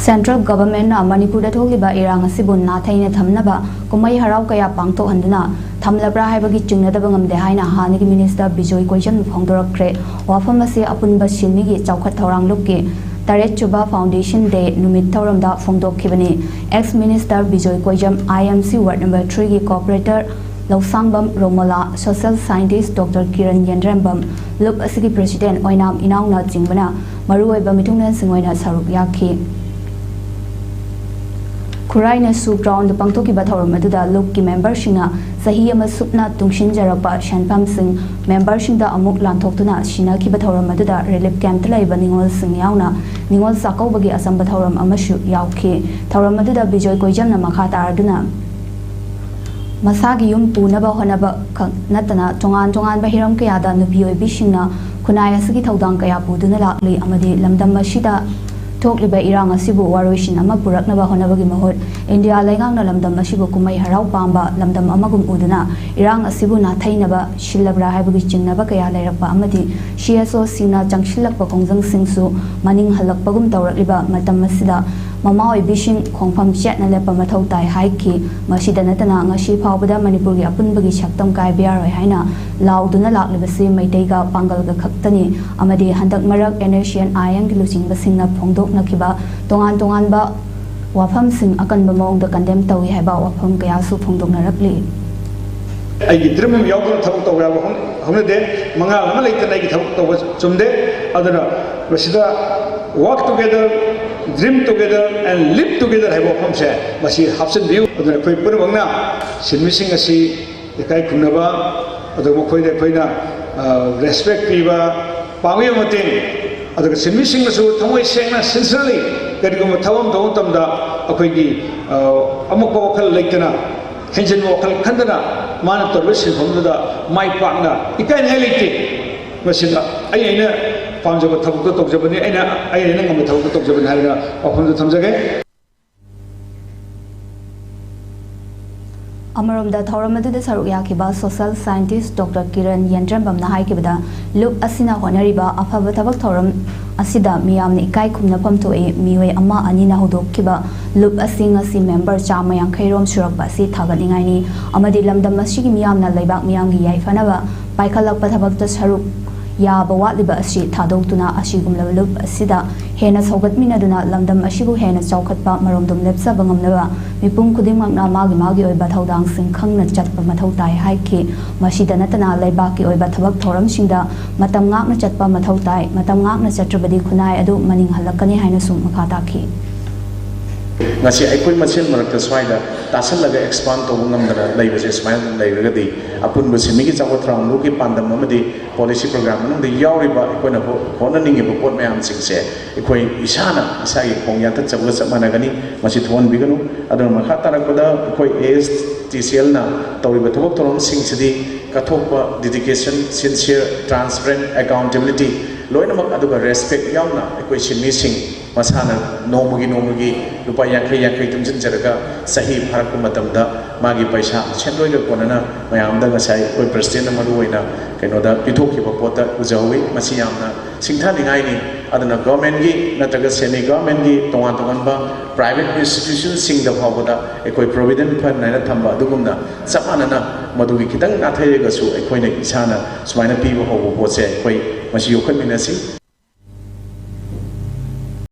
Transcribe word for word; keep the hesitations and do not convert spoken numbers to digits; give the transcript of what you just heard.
Central Governmentꯅ ꯃꯅꯤꯄꯨꯔꯗ ꯊꯣꯛꯂꯤꯕ ꯏꯔꯥꯡ ꯑꯁꯤꯕꯨ ꯅꯥꯊꯩꯅ ꯊꯝꯅꯕ ꯀꯨꯝꯍꯩ ꯍꯔꯥꯎ ꯀꯌꯥ ꯄꯥꯡꯊꯣꯛꯍꯟꯗꯨꯅ ꯊꯝꯂꯕ꯭ꯔꯥ ꯍꯥꯏꯕꯒꯤ ꯆꯤꯡꯅꯗꯕ ꯉꯝꯗꯦ ꯍꯥꯏꯅ ꯍꯥꯟꯅꯒꯤ Minister ꯕꯤꯖꯣꯏ ꯀꯣꯏꯖꯝꯅ ꯐꯣꯡꯗꯣꯔꯛꯈ꯭ꯔꯦ꯫ ꯋꯥꯐꯝ ꯑꯁꯤ ꯑꯄꯨꯟꯕ ꯁꯤꯟꯃꯤꯒꯤ ꯆꯥꯎꯈꯠ ꯊꯧꯔꯥꯡ ꯂꯨꯞꯀꯤ ꯇꯔꯦꯠ ꯁꯨꯕ Foundation Day ꯅꯨꯃꯤꯠ ꯊꯧꯔꯝꯗ ꯐꯣꯡꯗꯣꯛꯈꯤꯕꯅꯤ꯫ Ex Minister Bijoy ꯀꯣꯏꯖꯝ, I M C Ward number threeꯒꯤ corporator Lousangbam Romola, social scientist Doctor Kiran ꯌꯦꯟꯗ꯭ꯔꯦꯝꯕꯝ, ꯂꯨꯞ ꯑꯁꯤꯒꯤ President ꯑꯣꯏꯅꯥꯝ ꯏꯅꯥꯎꯅ ꯆꯤꯡꯕꯅ ꯃꯔꯨꯑꯣꯏꯕ ꯃꯤꯊꯨꯡꯂꯦꯟꯁꯤꯡ ꯑꯣꯏꯅ ꯁꯔꯨꯛ ꯌꯥꯈꯤ꯫ ꯈꯨꯔꯥꯏ ꯅꯦꯁꯨ groundꯗ ꯄꯥꯡꯊꯣꯛꯈꯤꯕ ꯊꯧꯔꯝ ꯑꯗꯨꯗ ꯂꯨꯞꯀꯤ memberꯁꯤꯡꯅ ꯆꯍꯤ ꯑꯃ ꯁꯨꯞꯅ ꯇꯨꯡꯁꯤꯟꯖꯔꯛꯄ ꯁꯦꯟꯐꯝꯁꯤꯡ memberꯁꯤꯡꯗ ꯑꯃꯨꯛ ꯂꯥꯟꯊꯣꯛꯇꯨꯅ ꯁꯤꯟꯅꯈꯤꯕ ꯊꯧꯔꯝ ꯑꯗꯨꯗ relief campꯇ ꯂꯩꯕ ꯅꯤꯉꯣꯜꯁꯤꯡ ꯌꯥꯎꯅ ꯅꯤꯉꯣꯜ ꯆꯥꯛꯀꯧꯕꯒꯤ ꯑꯆꯝꯕ ꯊꯧꯔꯝ ꯑꯃꯁꯨ ꯌꯥꯎꯈꯤ꯫ ꯊꯧꯔꯝ ꯑꯗꯨꯗ ꯕꯤꯖꯣꯏ ꯀꯣꯏꯖꯝꯅ ꯃꯈꯥ ꯇꯥꯔꯗꯨꯅ ꯃꯁꯥꯒꯤ ꯌꯨꯝ ꯄꯨꯅꯕ ꯍꯣꯠꯅꯕ ꯈꯛ ꯅꯠꯇꯅ ꯇꯣꯉꯥꯟ ꯇꯣꯉꯥꯟꯕ ꯍꯤꯔꯝ ꯀꯌꯥꯗ ꯅꯨꯄꯤ ꯑꯣꯏꯕꯤꯁꯤꯡꯅ ꯈꯨꯟꯅꯥꯏ ꯑꯁꯤꯒꯤ ꯊꯧꯗꯥꯡ ꯀꯌꯥ ꯄꯨꯗꯨꯅ ꯂꯥꯛꯂꯤ ꯑꯃꯗꯤ ꯂꯝꯗꯝ ꯑꯁꯤꯗ ꯊꯣꯛꯂꯤꯕ ꯏꯔꯥꯡ ꯑꯁꯤꯕꯨ ꯋꯥꯔꯣꯏꯁꯤꯟ ꯑꯃ ꯄꯨꯔꯛꯅꯕ ꯍꯣꯠꯅꯕꯒꯤ ꯃꯍꯨꯠ ꯏꯟꯗꯤꯌꯥ ꯂꯩꯉꯥꯛꯅ ꯂꯝꯗꯝ ꯑꯁꯤꯕꯨ ꯀꯨꯝꯍꯩ ꯍꯔꯥꯎ ꯄꯥꯝꯕ ꯂꯝꯗꯝ ꯑꯃꯒꯨꯝ ꯎꯗꯨꯅ ꯏꯔꯥꯡ ꯑꯁꯤꯕꯨ ꯅꯥꯊꯩꯅꯕ ꯁꯤꯜꯂꯕ꯭ꯔꯥ ꯍꯥꯏꯕꯒꯤ ꯆꯤꯡꯅꯕ ꯀꯌꯥ ꯂꯩꯔꯛꯄ ꯑꯃꯗꯤ C S Oꯁꯤꯡꯅ ꯆꯪꯁꯤꯜꯂꯛꯄ ꯈꯣꯡꯖꯪꯁꯤꯡꯁꯨ ꯃꯅꯤꯡ ꯍꯜꯂꯛꯄꯒꯨꯝ ꯇꯧꯔꯛꯂꯤꯕ ꯃꯇꯝ ꯑꯁꯤꯗ ꯃꯃꯥ ꯑꯣꯏꯕꯤꯁꯤꯡ ꯈꯣꯡꯐꯝ ꯆꯦꯠꯅ ꯂꯦꯞꯄ ꯃꯊꯧ ꯇꯥꯏ ꯍꯥꯏꯈꯤ꯫ ꯃꯁꯤꯗ ꯅꯠꯇꯅ ꯉꯁꯤ ꯐꯥꯎꯕꯗ ꯃꯅꯤꯄꯨꯔꯒꯤ ꯑꯄꯨꯟꯕꯒꯤ ꯁꯛꯇꯝ ꯀꯥꯏꯕ ꯌꯥꯔꯣꯏ ꯍꯥꯏꯅ ꯂꯥꯎꯗꯨꯅ ꯂꯥꯛꯂꯤꯕꯁꯤ ꯃꯩꯇꯩꯒ ꯄꯥꯡꯒꯜꯒ ꯈꯛꯇꯅꯤ ꯑꯃꯗꯤ ꯍꯟꯗꯛ ꯃꯔꯛ N S C N I Mꯒꯤ ꯂꯨꯆꯤꯡꯕꯁꯤꯡꯅ ꯐꯣꯡꯗꯣꯛꯅꯈꯤꯕ ꯇꯣꯉꯥꯟ ꯇꯣꯉꯥꯟꯕ ꯋꯥꯐꯝꯁꯤꯡ ꯑꯀꯟꯕ ꯃꯑꯣꯡꯗ condemn ꯇꯧꯏ ꯍꯥꯏꯕ ꯋꯥꯐꯝ ꯀꯌꯥꯁꯨ ꯐꯣꯡꯗꯣꯛꯅꯔꯛꯂꯤ꯫ ꯑꯩꯒꯤ dream ꯑꯃ ꯌꯥꯎꯗꯅ ꯊꯕꯛ ꯇꯧꯕ ꯌꯥꯕ ꯍꯧꯅ-, ꯍꯧꯅꯗꯦ꯫ ꯃꯉꯥꯜ ꯑꯃ ꯂꯩꯇꯅ ꯑꯩꯒꯤ ꯊꯕꯛ ꯇꯧꯕ ꯆꯨꯝꯗꯦ꯫ ꯑꯗꯨꯅ ꯃꯁꯤꯗ work together, dream together and live together ꯍꯥꯏꯕ ꯋꯥꯐꯝꯁꯦ ꯃꯁꯤ ꯍꯥꯞꯆꯤꯟꯕꯤꯌꯨ꯫ ꯑꯗꯨꯅ ꯑꯩꯈꯣꯏ ꯄꯨꯝꯅꯃꯛꯅ ꯁꯤꯟꯃꯤꯁꯤꯡ ꯑꯁꯤ ꯏꯀꯥꯏ ꯈꯨꯝꯅꯕ, ꯑꯗꯨꯒ ꯃꯈꯣꯏꯗ ꯑꯩꯈꯣꯏꯅ, ꯑ, respect ꯄꯤꯕ, ꯄꯥꯡꯕꯤꯕ ꯃꯇꯦꯡ, ꯑꯗꯨꯒ ꯁꯤꯟꯃꯤꯁꯤꯡꯅꯁꯨ ꯊꯃꯣꯏ ꯁꯦꯡꯅ, sincerely, ꯀꯔꯤꯒꯨꯝꯕ ꯊꯕꯛ ꯑꯃ ꯇꯧꯕ ꯃꯇꯝꯗ ꯑꯩꯈꯣꯏꯒꯤ, ꯑ, ꯑꯃꯨꯛꯄ ꯋꯥꯈꯜ ꯂꯩꯇꯅ, ꯍꯦꯟꯖꯤꯟꯕ ꯋꯥꯈꯜ ꯈꯟꯗꯅ ꯃꯥꯅ ꯇꯧꯔꯤꯕ ꯁꯤꯟꯐꯝꯗꯨꯗ ꯃꯥꯏ ꯄꯥꯛꯅ ꯏꯀꯥꯏꯅꯤꯡꯉꯥꯏ ꯂꯩꯇꯦ꯫ ꯃꯁꯤꯗ ꯑꯩ ꯑꯩꯅ ꯄꯥꯝꯖꯕ ꯊꯕꯛꯇꯣ ꯇꯧꯖꯕꯅꯤ, ꯑꯩꯅ, ꯑꯩ ꯑꯩꯅ ꯉꯝꯕ ꯊꯕꯛꯇꯣ ꯇꯧꯖꯕꯅꯤ ꯍꯥꯏꯗꯅ ꯋꯥꯐꯝꯗꯣ ꯊꯝꯖꯒꯦ꯫ ꯑꯃꯔꯣꯝꯗ, ꯊꯧꯔꯝ ꯑꯗꯨꯗ ꯁꯔꯨꯛ ꯌꯥꯈꯤꯕ social scientist Doctor ꯀꯤꯔꯟ ꯌꯦꯟꯗ꯭ꯔꯝꯕꯝꯅ ꯍꯥꯏꯈꯤꯕꯗ, ꯂꯨꯞ ꯑꯁꯤꯅ ꯍꯣꯠꯅꯔꯤꯕ ꯑꯐꯕ ꯊꯕꯛ ꯊꯧꯔꯝ ꯑꯁꯤꯗ ꯃꯤꯌꯥꯝꯅ ꯏꯀꯥꯏ ꯈꯨꯝꯅꯐꯝ ꯊꯣꯛꯏ꯫ ꯃꯤꯑꯣꯏ ꯑꯃ ꯑꯅꯤꯅ ꯍꯧꯗꯣꯛꯈꯤꯕ ꯂꯨꯞ ꯑꯁꯤ ꯉꯁꯤ member ꯆꯥꯝꯃ ꯌꯥꯡꯈꯩ ꯔꯣꯝ ꯁꯨꯔꯛꯄ ꯑꯁꯤ ꯊꯥꯒꯠꯅꯤꯡꯉꯥꯏꯅꯤ ꯑꯃꯗꯤ ꯂꯝꯗꯝ ꯑꯁꯤꯒꯤ ꯃꯤꯌꯥꯝꯅ ꯂꯩꯕꯥꯛ ꯃꯤꯌꯥꯝꯒꯤ ꯌꯥꯏꯐꯅꯕ ꯄꯥꯏꯈꯠꯂꯛꯄ ꯊꯕꯛꯇ ꯁꯔꯨꯛ ꯌꯥꯕ ꯋꯥꯠꯂꯤꯕ ꯑꯁꯤ ꯊꯥꯗꯣꯛꯇꯨꯅ, ꯑꯁꯤꯒꯨꯝꯂꯕ ꯂꯨꯞ ꯑꯁꯤꯗ ꯍꯦꯟꯅ ꯁꯧꯒꯠꯃꯤꯟꯅꯗꯨꯅ ꯂꯝꯗꯝ ꯑꯁꯤꯕꯨ ꯍꯦꯟꯅ ꯆꯥꯎꯈꯠꯄ ꯃꯔꯣꯝꯗꯣꯝ ꯂꯦꯞꯆꯕ ꯉꯝꯅꯕ ꯃꯤꯄꯨꯝ ꯈꯨꯗꯤꯡꯃꯛꯅ ꯃꯥꯒꯤ ꯃꯥꯒꯤ ꯑꯣꯏꯕ ꯊꯧꯗꯥꯡꯁꯤꯡ ꯈꯪꯅ ꯆꯠꯄ ꯃꯊꯧ ꯇꯥꯏ ꯍꯥꯏꯈꯤ꯫ ꯃꯁꯤꯗ ꯅꯠꯇꯅ ꯂꯩꯕꯥꯛꯀꯤ ꯑꯣꯏꯕ ꯊꯕꯛ ꯊꯧꯔꯝꯁꯤꯡꯗ ꯃꯇꯝ ꯉꯥꯛꯅ ꯆꯠꯄ ꯃꯊꯧ ꯇꯥꯏ꯫ ꯃꯇꯝ ꯉꯥꯛꯅ ꯆꯠꯇ꯭ꯔꯕꯗꯤ ꯈꯨꯟꯅꯥꯏ ꯑꯗꯨ ꯃꯅꯤꯡ ꯍꯜꯂꯛꯀꯅꯤ ꯍꯥꯏꯅꯁꯨ ꯃꯈꯥ ꯇꯥꯈꯤ꯫ ꯉꯁꯤ ꯑꯩꯈꯣꯏ ꯃꯁꯦꯜ ꯃꯔꯛꯇ ꯁ꯭ꯋꯥꯏꯗ ꯇꯥꯁꯜꯂꯒ expand ꯇꯧꯕ ꯉꯝꯗꯅ ꯂꯩꯕꯁꯦ ꯁꯨꯃꯥꯏꯅ ꯑꯗꯨꯝ ꯂꯩꯔꯒꯗꯤ ꯑꯄꯨꯟꯕ ꯁꯤꯟꯃꯤꯒꯤ ꯆꯥꯎꯈꯠ ꯊꯧꯔꯥꯡꯂꯣꯒꯤ ꯄꯥꯟꯗꯝ ꯑꯃꯗꯤ policy program ꯃꯅꯨꯡꯗ ꯌꯥꯎꯔꯤꯕ ꯑꯩꯈꯣꯏꯅ ꯍꯣ- ꯍꯣꯠꯅꯅꯤꯡꯉꯤꯕ ꯄꯣꯠ ꯃꯌꯥꯝꯁꯤꯡꯁꯦ ꯑꯩꯈꯣꯏ ꯏꯁꯥꯅ ꯏꯁꯥꯒꯤ ꯈꯣꯡ ꯌꯥꯟꯊꯠꯆꯕꯒ ꯆꯞ ꯃꯥꯟꯅꯒꯅꯤ꯫ ꯃꯁꯤ ꯊꯣꯛꯍꯟꯕꯤꯒꯅꯨ꯫ ꯑꯗꯨꯅ ꯃꯈꯥ ꯇꯥꯔꯛꯄꯗ ꯑꯩꯈꯣꯏ ASTCLꯅ ꯇꯧꯔꯤꯕ ꯊꯕꯛ ꯊꯧꯔꯝꯁꯤꯡꯁꯤꯗꯤ ꯀꯠꯊꯣꯛꯄ, dedication, sincere, transparent, accountability ꯂꯣꯏꯅꯃꯛ, ꯑꯗꯨꯒ respect ꯌꯥꯎꯅ ꯑꯩꯈꯣꯏ ꯁꯤꯟꯃꯤꯁꯤꯡ ꯃꯁꯥꯅ ꯅꯣꯡꯃꯒꯤ ꯅꯣꯡꯃꯒꯤ ꯂꯨꯄꯥ ꯌꯥꯡꯈꯩ ꯌꯥꯡꯈꯩ ꯇꯨꯡꯁꯤꯟꯖꯔꯒ ꯆꯍꯤ ꯐꯥꯔꯛꯄ ꯃꯇꯝꯗ ꯃꯥꯒꯤ ꯄꯩꯁꯥ ꯁꯦꯟꯗꯣꯏꯒ ꯀꯣꯟꯅꯅ ꯃꯌꯥꯝꯗ ꯉꯁꯥꯏ ꯑꯩꯈꯣꯏ presidentꯅ ꯃꯔꯨ ꯑꯣꯏꯅ ꯀꯩꯅꯣꯗ ꯄꯤꯊꯣꯛꯈꯤꯕ ꯄꯣꯠꯇ ꯎꯖꯍꯧꯋꯤ꯫ ꯃꯁꯤ ꯌꯥꯝꯅ ꯁꯤꯡꯊꯥꯅꯤꯡꯉꯥꯏꯅꯤ꯫ ꯑꯗꯨꯅ governmentꯀꯤ ꯅꯠꯇ꯭ꯔꯒ semi governmentꯀꯤ ꯇꯣꯉꯥꯟ ꯇꯣꯉꯥꯟꯕ private institutionꯁꯤꯡꯗ ꯐꯥꯎꯕꯗ ꯑꯩꯈꯣꯏ provident fund ꯍꯥꯏꯅ ꯊꯝꯕ ꯑꯗꯨꯒꯨꯝꯅ ꯆꯞ ꯃꯥꯟꯅꯅ ꯃꯗꯨꯒꯤ ꯈꯤꯇꯪ ꯅꯥꯊꯩꯔꯒꯁꯨ ꯑꯩꯈꯣꯏꯅ ꯏꯁꯥꯅ ꯁꯨꯃꯥꯏꯅ ꯄꯤꯕ ꯍꯧꯕ ꯄꯣꯠꯁꯦ ꯑꯩꯈꯣꯏ ꯃꯁꯤ ꯌꯣꯛꯈꯠꯃꯤꯟꯅꯁꯤ꯫